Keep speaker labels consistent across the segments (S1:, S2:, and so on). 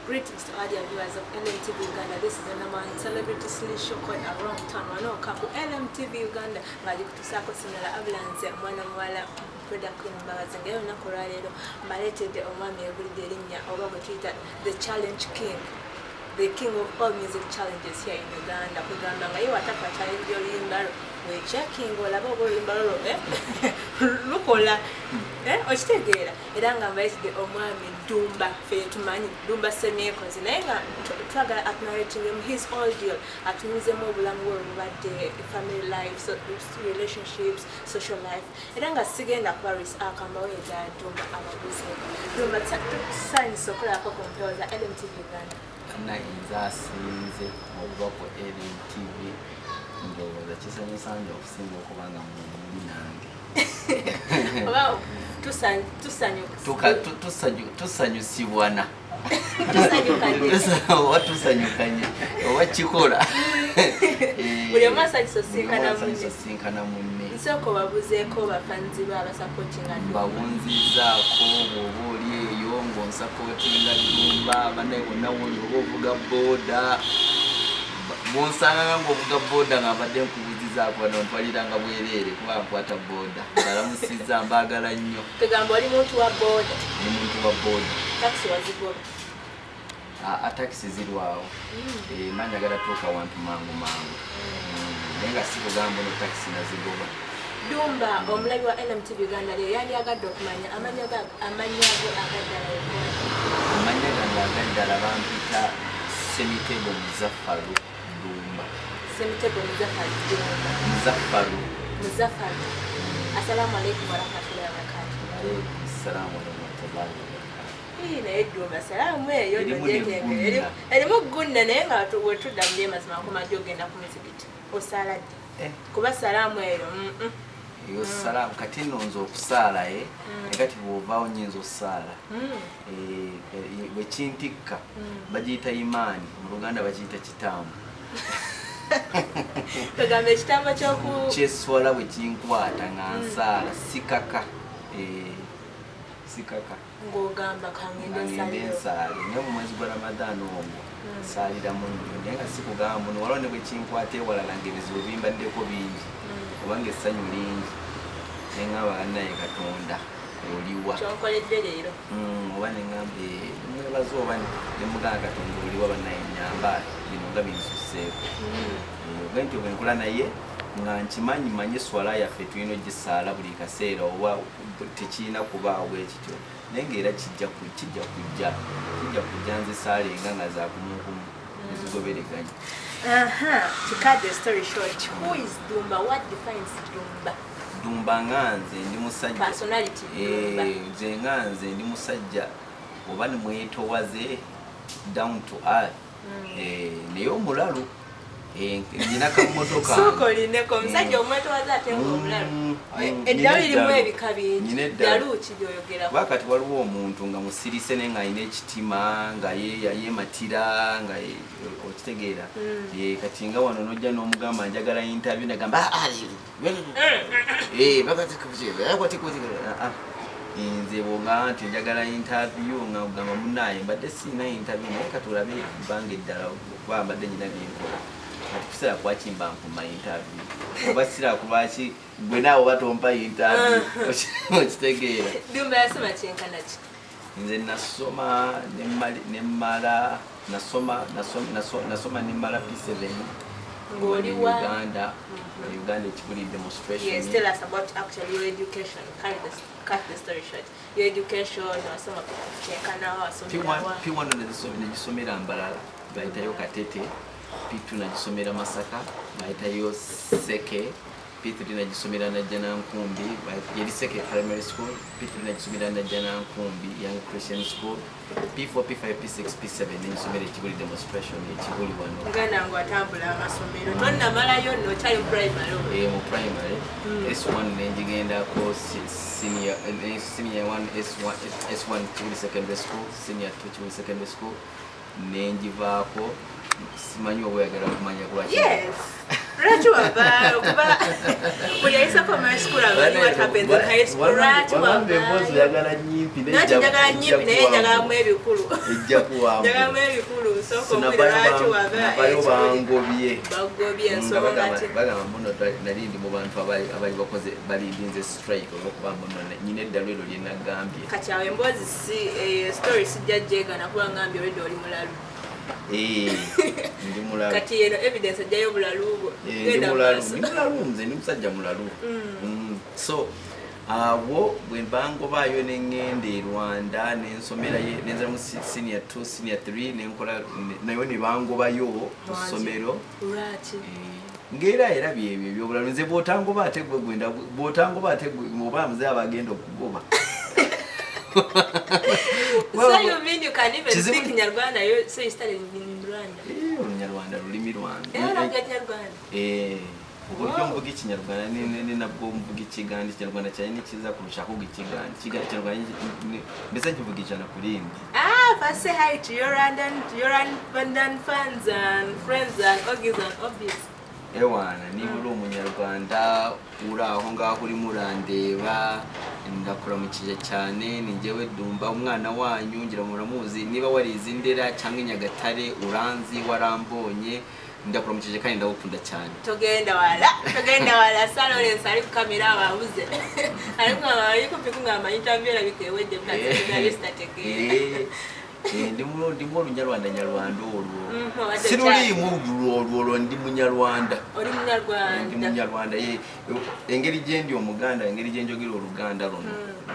S1: Greetings to all the viewers of LMTV Uganda. This is the number one celebrity slim show called A Wrong Turn. Wano ku LMTV Uganda ng'agikutusaako Sinala Abulanze, omwana muwala Freda Queen Mbabazi. Nga olunaku olwaleero mbaleetedde omwami egulidde erinnya oba bwe tuyita the challenge king, the king of all music challenges here in Uganda. Kugamba nga ye wataka challenge oluyimba lwo, wechecking olaba oba oluyimba lwo lukola, okitegeera. Era nga mbaleetedde omwami Ddumba, ffe tumanyi Ddumba Semyekozi, naye nga twagala acknowledging his ordeal, atunyuzemu obulamu bwe obubadde, family life, so, relationships, social life. Era nga sigenda kuba akambawo eddala, Ddumba ababuzeeko. Ddumba, tusanyusa okulabako ku mpewo za LMTV Uganda.
S2: Nayinza asinze okuba ku LMTV, ndowooza kisanyusa nje okusinga okuba nga muli nange.
S1: Oba tusanyuka.
S2: Tusanyusibwana.
S1: Tusanyukanye.
S2: Oba tusanyukanye oba kikola.
S1: Buli omu asanyusa osinkana munne.
S2: Osinkana munne.
S1: Nsooka obabuzeeko bafanzi be abasupportinga Ddumba.
S2: Mbawunzizaako bw'oba oli eyo ng'onsupportinga Ddumba, bannaye bonna woli, oba ovuga booda, bwonsanganga ng'ovuga booda nga mbadde nkubuzizaako, bano ntwaliranga bwereere kuba nkwata booda. Mbalamusizza, mbaagala nnyo.
S1: Tugamba oli muntu wa booda?
S2: Ni muntu wa booda.
S1: Takisi wazigoba?
S2: Takisi zirwawo. Mba njagala tuuka wantu mangu mangu. Naye nga si kugamba ono takisi nazigoba.
S1: Ddumba, omulabi wa LMTV Uganda leero yandyagadde okumanya amannya go agaddala.
S2: Amannya gange agaddala bampita Semitego Muzaffaru Ddumba.
S1: Semitego Muzafaru Ddumba.
S2: Muzaffaru.
S1: Muzafaru. Assalamu alaikum warahmatullahi wabarakatuh.
S2: Alaikum ssalamu warahmatullahi wabarakatuh.
S1: Ii, naye Ddumba, salaamu eyo
S2: Erimu
S1: nogyetenga.
S2: negunna.
S1: Erimu gunna, naye nga wetudda mu byemazima, nkomajja ogenda ku muzigiti, osaala ddi? Kuba salaamu eyo
S2: Eyo salaamu kati nno nze okusaala e naye kati bw'ovaawo nyinza osaala. Eh, bwe kintikka bagiyita imaani, mu Luganda bagiyita kitambo.
S1: Togamba ekitambo kyoku
S2: Kyeswala bwe kinkwata nga nsaala, sikaka. Sikaka.
S1: Ng'ogamba kangende
S2: nga ngende
S1: nsaliro.
S2: Nsaale, naye mu mwezi gwa Ramadaani ogwo nsaaliramu nnyo, naye nga sikugamba muno. Waliwo ne bwe kinkwata ewalala ng'ebizibu bimbaddeko bingi obanga essanyu lingi, neŋŋamba, "Bannaye Katonda, oliwa?"
S1: Kyonkoledde leero.
S2: Oba neŋŋamba, mwebaza, oba nemugamba, "Katonda, oliwa? Bannaye nyamba, bino nga binsusseeko." Oga nti bwe naye nga nkimanyi manye swala yaffe tulina ogisaala buli kaseera, oba tekirina kubaawo bwe kityo, naye ngaera kijja kujja nzisaalenga nga zakumukumu ezigobereganya.
S1: Aha, to cut the story short, who is Dumba? What defines Dumba?
S2: Dumba nga nze ndi musajja.
S1: Personality Dumba.
S2: Nze nga nze ndi musajja oba nimwetowaze, down to earth. Naye omulalu. Nina kamotoka.
S1: Sooka olineko, omusajja omwetowaze ate ngaomulalu. Eddalu
S2: Nina
S1: lirimu
S2: eddalu.
S1: ebika bingi.
S2: Nina eddalu.
S1: Ddalu ki lyoyogerako?
S2: Kuba kati waliwo omuntu nga musirise naye ng'alina ekitima, nga yeematira, nga okitegeera. Kati nga wano nojja n'omugamba, "Njagala interview," nagamba, "Ah, ah, eh, ah, ah." Nze bwogamba nti njagala interview, nga ogamba, "Munaye, mbadde siina interview, naye katulabe ebbanga eddala, kuba mbadde nyina byenkola." Kati kuseera kwakimba nfuma interview, oba sira kulwaki gwe naawe oba tompa interview, okitegeera?
S1: Dumba yasoma kyenkana ki?
S2: Nze nasoma nemmala nasoma nemmala P7.
S1: Ng'oli wa?
S2: Uganda, Uganda, ekibuli demonstration.
S1: Yes, tell us about actually your education. Cut the story short. Your education, wasoma kyenkana wa, wasomera wa?
S2: P1 negisomera Mbalala, bayitayo Katete. P2 nagisomera Masaka, bayitayo Seke. P3 nagisomera Najjanankumbi, yeri Seke Primary School. P3 nagisomera Najjanankumbi Young Christian School. P4, P5, P6, P7 negisomera Ekibuli Demonstration, Ekibuli wano.
S1: Muganda ngo atambula amasomero, tonnamalayo nno, okyali mu primary oba?
S2: Mu primary S1 nengigendako senior, senior 1 S1, S1 Kibuli Secondary School, senior 2 Kibuli Secondary School nengivaako. Simanyi oba oyagala kumanya lwaki.
S1: Yes. Lwaki wavaayo? Kuba buli ayisako mu high school amanyi what happens in high school. Lwaki
S2: Wagamba emboozi
S1: wavaayo?
S2: oyagala nyimpi, naye
S1: Naki njagala nyimpi, naye
S2: ejja
S1: njagalamu ebikulu.
S2: Ejja kuwambu.
S1: Njagalamu ebikulu. Sooka
S2: So
S1: ompulire, lwaki wava
S2: navayo
S1: ekibuli?
S2: bangobye.
S1: Bagobye
S2: Nga
S1: ensonga ki?
S2: Bagamba muno nali ndi mu bantu abali bakoze balindinze strike olwokuba muno nyina eddalu eryo lye nagambye.
S1: Kati awo emboozi si story sijja gyegana kuba ngambye olwedde oli mulalu.
S2: Eh, ndi mulalu.
S1: Kati eno evidence ejjayo obulalu bwo.
S2: Eh, ndi
S1: Genda
S2: mulalu.
S1: maaso.
S2: Ndi mulalu, nze ndi musajja mulalu. So awo bwe bangobaayo neŋŋenda e Rwanda nensomerayo, nenzira mu senior 2, senior 3, nenkola nayo ne bangobayo mu
S1: Lwaki?
S2: ssomero.
S1: Lwaki?
S2: Eh, ng'era era byebyo ebyobulalu. Nze bw'otangoba ate gwe gwenda, bw'otangoba ate gwe oba muze abagenda okugoba.
S1: So you mean you can even
S2: Kizibu-
S1: speak Kinyarwanda? So you studied in Rwanda?
S2: Eh, Olunyarwanda lulimi lwange.
S1: Eh, uravuga Kinyarwanda?
S2: Eh, uburyo
S1: Wow.
S2: mvuga Ikinyarwanda ni nabwo mvuga Ikigande. Ikinyarwanda cyane ni cyiza kurusha ahubwo Ikigande. Ikinyarwanda mbese nkivuga 100%.
S1: Ah, first say hi to your Rwandan fans and friends and ogis and obis.
S2: Ewana, niba uri Umunyarwanda uri aho ngaho urimo urandeba, ndakuramukije cyane. Ni njyewe Dumba, umwana wanyu, ngira muramuzi. Niba warize i Ndera cyangwa i Nyagatare, uranzi, warambonye, ndakuramukije kandi ndagukunda cyane.
S1: Togenda wala, togenda wala. Sir Lawrence ari ku kamera babuze. Ariko ariko pikungama interview bitewe journalist ategeera.
S2: Eh, eh, ndimu Olunyarwanda nyarwanda olwo.
S1: Wadde
S2: Siruliimu olwo olwo, ndi Munyarwanda.
S1: Oli
S2: Ndi
S1: Munyarwanda.
S2: Munyarwanda. Ye, engeri gye ndi Omuganda, engeri gye njogera Oluganda luno,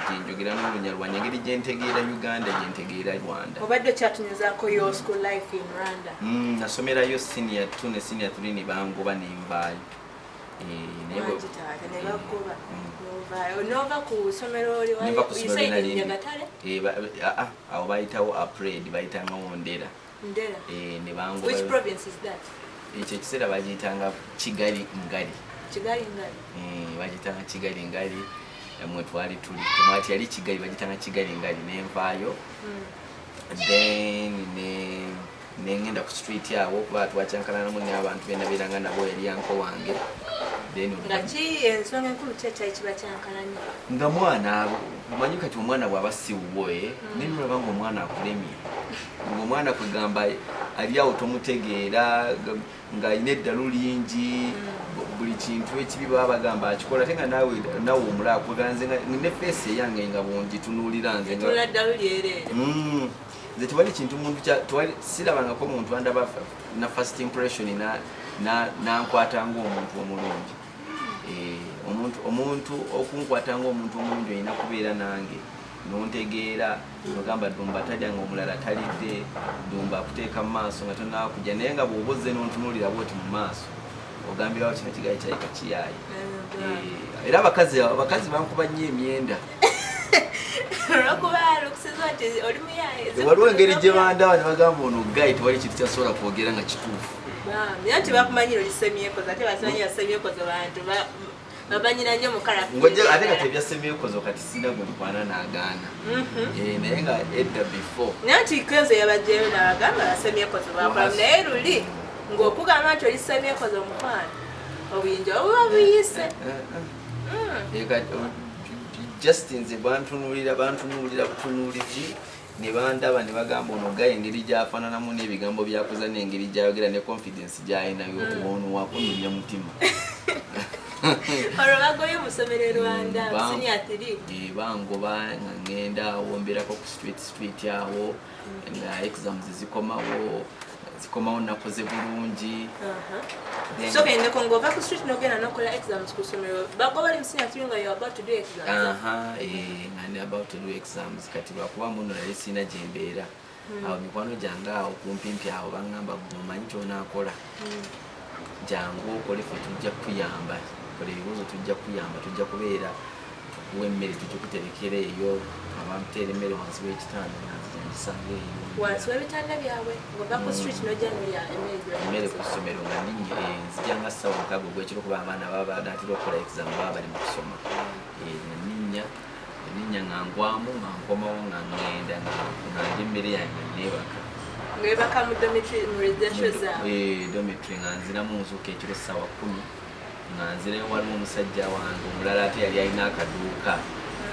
S2: gye njogera n'Olunyarwanda, engeri gye ntegeera Uganda, gye ntegeera Rwanda.
S1: Obadde okyatunyuzaako your school life in Rwanda.
S2: Nasomerayo senior 2 ne senior 3 ne bangoba nenvaayo. Eh, naye
S1: Wangi taata, ne bagoba. Novaayo. Nova ku ssomero oli
S2: Nenva ku ssomero
S1: you said
S2: nali
S1: in
S2: ndi.
S1: Nyagatare?
S2: Eh, awo bayitawo Apred, bayitangawo Ndera.
S1: Ndera.
S2: Eh, ne bangoba.
S1: Which province is that?
S2: Ekyo ekiseera bagiyitanga Kigali Ngali.
S1: Kigali Ngali.
S2: Eh, bagiyitanga Kigali Ngali, mwe twali tuli temwati yali Kigali, bagiyitanga Kigali Ngali, nenvaayo. Then nengenda ku street awo kuba twakyankalanamu n'abantu benabeeranga nabo, yali uncle wange. Then
S1: Nga ki ensonga enkulu ki ekyali kiba kyankalanya?
S2: Nga mwana, omanyi kati omwana bw'aba si wuwe, naye nolaba nga omwana akulemye, ngaomwana kwegamba ali awo tomutegeera, ng'alina eddalu lingi, buli kintu ekibi baba bagamba akikola, ate nga naawe omulaba kwegamba nze nga ne face eyange nga bwongitunuulira nze nga
S1: Tunula ddalu lyereere.
S2: Nze tewali kintu muntu tewali sirabangako muntu andaba na first impression nankwata ng'omuntu omulungi. Eh, omuntu okunkwata ng'omuntu omulungi olina kubeera nange nontegeera, nogamba Dumba talya nga omulala talidde, Dumba akuteeka mu maaso nga tonaba kujja, naye nga bw'oba ozze n'ontunuulira bwoti mu maaso ogambirawo kino kigaye kyalika kiyaaye. Eh, era abakazi bankuba nnyo emyenda.
S1: Olwokuba lukusiza nti oli muyaye.
S2: Waliwo engeri gye bandaba ne bagamba ono guy tewali kintu kyasobola kwogera nga kituufu.
S1: Bambi, anti bakumanyira oli semyekozo, ate basimanyira semyekozo bantu babanyira nnyo mu character.
S2: Ng'ojja ate kati ebya semyekozo kati sina gwe nkwana n'agaana. Eh, naye nga edda before
S1: Naye nti Kenzo yabajjayo n'abagamba basemyekozo bakola, naye luli ng'okugamba nti oli semyekozo omukwano obuyinja obuba buyise.
S2: Eh, kati, just nze bantunuulira butunuulizi ne bandaba ne bagamba ono guy engeri gy'afaananamu n'ebigambo byakoza n'engeri gy'ayogera ne confidence gy'alinayo, ono wakunumya mutima.
S1: Olwo bagoye mu ssomero e Rwanda, senior 3?
S2: Eh, bangoba nga ngenda awo mbeerako ku street awo nga exams zikomawo nakoze bulungi.
S1: So kendeko ng'ova ku street n'ogenda n'okola exams ku ssomero, bagoba bali mu senior 3 nga you are about to do exams?
S2: Aha, eh, nga ndi about to do exams. Kati lwakuba muno nali sirina gye mbeera awo, mikwano gyange awo kumpimpi awo baŋŋamba, gwe omanyi kyonaakola, jangu okole, ffe tujja kukuyamba, kola ebibuuzo tujja kukuyamba, tujja kubeera tukuwa emmere tugikuterekera eyo. Abamuteera emmere wansi w'ekitanda nga nzija ngisanga eyo.
S1: Wansi w'ebitanda byabwe, ng'ova ku street n'ojja n'olya emmere?
S2: Emmere ku ssomero nga ninye, eh, nzija nga ssaawa 6 ogw'ekiro kuba abaana baba banaatera okukola exam, baba bali mu kusoma. Eh, nga ninnya nga ngwamu nga nkomawo nga ŋŋenda nga ndya emmere yange nga neebaka.
S1: Ng'ebaka mu dormitory, mu residential zaabwe.
S2: Eh, dormitory, nga nziramu nzuuka ekiro ssaawa 10 nga nzirayo. Waliwo omusajja wange omulala ate yali alina akaduuka,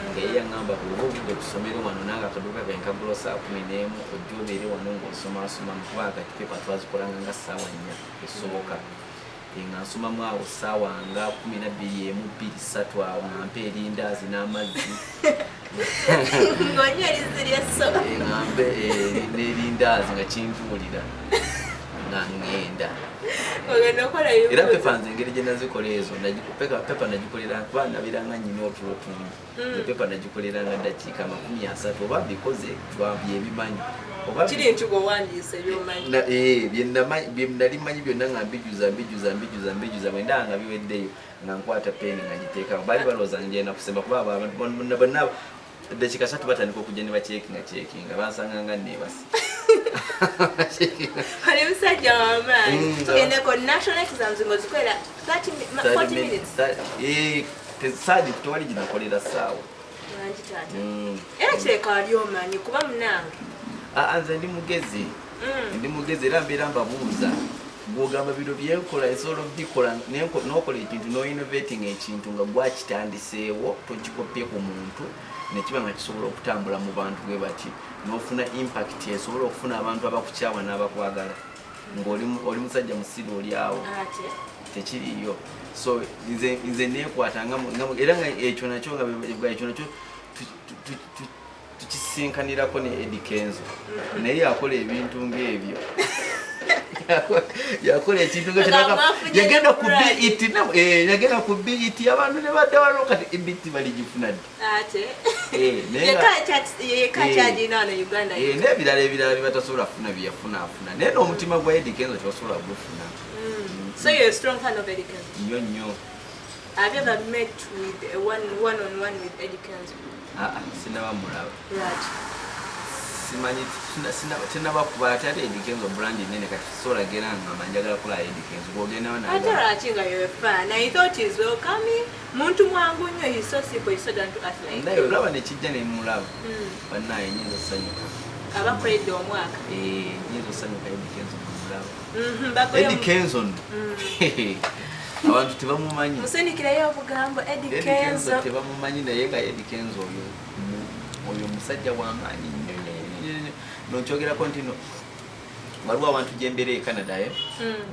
S2: nga ye yaŋŋamba, "Bw'oba ovudde ku ssomero wano, nange akaduuka kange kagula saa 11, ojja obeere wano ng'osomasoma," kuba kati paper twazikolanga nga ssaawa 4 esooka. Eh, nga nsomamu awo ssaawa nga 12, 1, 2, 3 awo, nga mpa erindaazi n'amazzi.
S1: Ng'onywa erizzi lyesso.
S2: Eh, nga mpe n'erindaazi nga kintuulira nga ŋŋenda.
S1: Ogenda okola
S2: Era
S1: ebibuuzo.
S2: Paper nze engeri gye nazikola ezo, paper nagikolera kuba nabiranga nyina otulo tungi. Nze paper nagikoleranga ddakiika 30, oba mbikoze byebimanyi oba
S1: Kiri nti gweowandiise byomanyi.
S2: Eh, bye nali manyi byonna nga mbijuza, mbijuza, mbijuza, mbijuza. Bwe ndaba nga biweddeyo, nga nkwata peeni nga ngiteekawo. Baali balowooza ngenda kusema, kuba abo abantu bonna bonna ddakiika 30 batandika okujja ne bacekinga cekinga, bansanga nga neebase.
S1: Oli musajja wamaanyi. Tugendeko national exams, ng'ozikolera 30 40 minutes.
S2: Saadi tewali ginakolera ssaawa.
S1: Wangi taata. Era kireka wali omanyi kuba munange.
S2: Aa, nze ndi mugezi. Ndi mugezi era mbeera mbabuuza, gwogamba bino byenkola nsobola obikola, n'okola ekintu n'oinnovating ekintu nga gwakitandiseewo, tokikopye ku muntu, nekiba nga kisobola okutambula mu bantu bwe bati, n'ofuna impact esobola okufuna abantu abakukyawa n'abakwagala, ng'oli oli musajja musiru oli awo.
S1: Ate
S2: Tekiriyo. So nze nekwata era nga ekyo nakyo nga ekyo nakyo tukisinkanirako ne Eddie Kenzo, naye yakola ebintu ng'ebyo. Yakola ekintu nga
S1: Nga mwafunye
S2: yagenda ku
S1: brand.
S2: BET yagenda ku BET, abantu ne badda wano, kati BET baligifuna ddi?
S1: Ate
S2: Naye
S1: yeka kyagirina wano Uganda.
S2: N'ebirala ebirala byebatasobola kufuna byeyafunaafuna, naye n'omutima gwa Eddie Kenzo tebasobola kugufuna.
S1: So you're a strong fan of Eddie Kenzo?
S2: Nnyo nnyo.
S1: Have you ever met with a one one on one with Eddie Kenzo?
S2: Aa, sinaba mulaba.
S1: Lwaki?
S2: Simanyi, tenabakuba. Ate ate Eddie Kenzo brand nene, kati sobola genda ngamba njagala kulaba Eddie Kenzo, bwogendayo
S1: Ate lwaki nga you're a fan? I thought he's welcoming. Muntu mwangu nnyo, he's so simple, he's so down to earth like
S2: Naye
S1: you.
S2: olaba nekijja nemulaba, bannaye nyinza osanyuka.
S1: Abakoledde omwaka.
S2: Eh, nyinza osanyuka Eddie Kenzo nemulaba.
S1: Bakoye.
S2: Eddie Kenzo nno abantu tebamumanyi.
S1: Musindikirayo obugambo Eddie
S2: Eddie Kenzo
S1: Kenzo.
S2: tebamumanyi, naye nga Eddie Kenzo oyo oyo musajja w'amaanyi nnyo nnyo nnyo nnyo. Nokyogerako nti no waliwo abantu gyembeera e Canada, eh?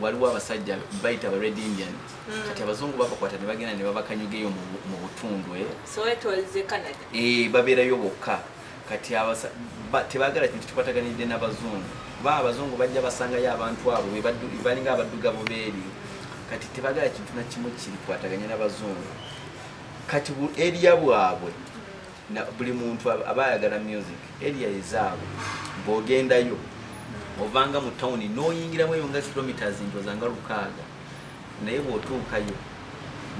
S2: Waliwo abasajja bayita aba Red Indian. Kati abazungu babakwata ne bagenda ne babakanyugeyo mu butundu, eh?
S1: So it was Canada.
S2: Eh, babeerayo bokka. Kati tebaagala kintu kikwataganidde n'abazungu, kuba abazungu bajja basangayo abantu abo balinga abaddugavu beeri. Kati tebaagala kintu nakimu kirikwataganya n'abazungu. Kati area bwabwe buli muntu aba ayagala music. Area ezaabwe bw'ogendayo, ovanga mu tawuni n'oyingiramu eyo nga kilometers ntoza nga 600, naye bw'otuukayo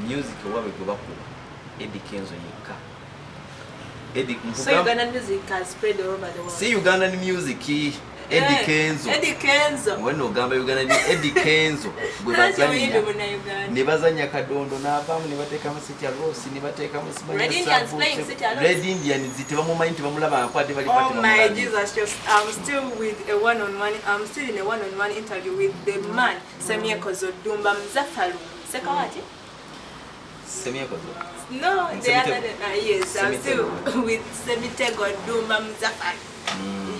S2: music owaabwe gwe bakuba Eddie Kenzo yekka.
S1: So Ugandan music has spread all over the world.
S2: Si Ugandan music, Eddie Kenzo.
S1: Eddie Kenzo.
S2: Wena ogamba Uganda ni Eddie Kenzo gwe
S1: Lwaki
S2: bazannya.
S1: muyimbi munnayuganda?
S2: Ne bazannya Kadondo n'avaamu, ne bateekamu Sitya Loss, ne bateekamu simanyi
S1: Red Indians
S2: Sabu,
S1: playing Sitya Loss.
S2: Red Indians tebamumanyi, tebamulaba ate bali.
S1: Oh my Jesus, just I'm still with a one-on-one, I'm still in a one-on-one interview with the man, Semyekozo Dumba Mzafalu. Sekawati?
S2: Semyekozo.
S1: No, the
S2: Semitego.
S1: other, yes, I'm still
S2: Semitego.
S1: with Semitego Dumba Mzafalu.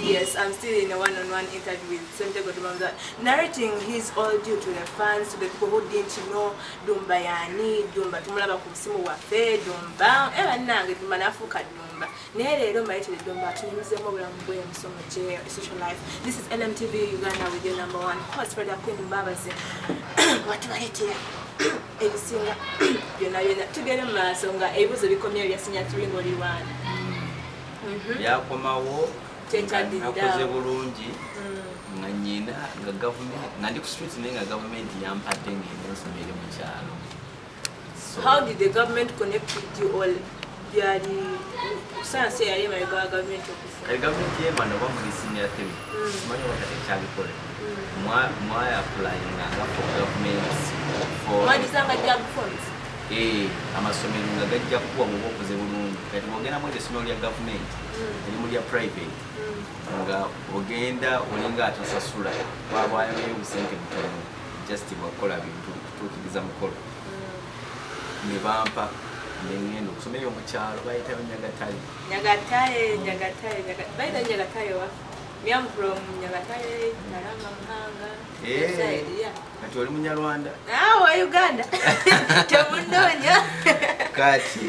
S1: Yes, I'm still in a one-on-one interview with Semitego Dumba Mzafalu, narrating his all due to the fans, to the people who didn't know Dumba yani, Dumba tumulaba ku musimu waffe, Dumba, era nange Dumba nafuuka Dumba. Naye leero mbayitire Dumba tunyumizemu obulamu bwe, emisomo gye, social life. This is LMTV Uganda with your number one host, Freda Queen Mbabazi. Watubaleetera ebisinga byonna byonna. Tugende mu maaso nga ebibuuzo bikomyewo bya senior three ng'oli Rwanda.
S2: Byakomawo.
S1: Kyekyaddirira.
S2: Nakoze bulungi nga nyina nga gavumenti nga ndi ku street, naye nga gavumenti yampadde ngende nsomere mu kyalo. So,
S1: How did the government connect with you all? Byali sayansi eyali emabega wa gavumenti okufa.
S2: Kati gavumenti y'emanda oba muli senior three, simanyi oba kati ekyabikola, mwaya applyinga nga for government for
S1: Mwajuzanga job forms.
S2: Eh, amasomero nga gajja kukuwa muba okoze bulungi. Kati bwogenda mu eryo essomero lya gavumenti, erimu lya private, nga ogenda olinga atasasula, wabwayo obusente butono, just bwakukola bintu, kutuukiriza mukolo. Ne bampa, nengenda okusoma eyo mukyalo, bayitayo Nyagatale.
S1: Nyagatare, Nyagatare, Nyagatare. By the Nyagatare waffe. Me, I'm from Nyagatare, Ntarama, Muhanga.
S2: Eh.
S1: That side, yeah.
S2: Kati oli Munyarwanda?
S1: Ah, wa Uganda. Temunoonya.
S2: Kati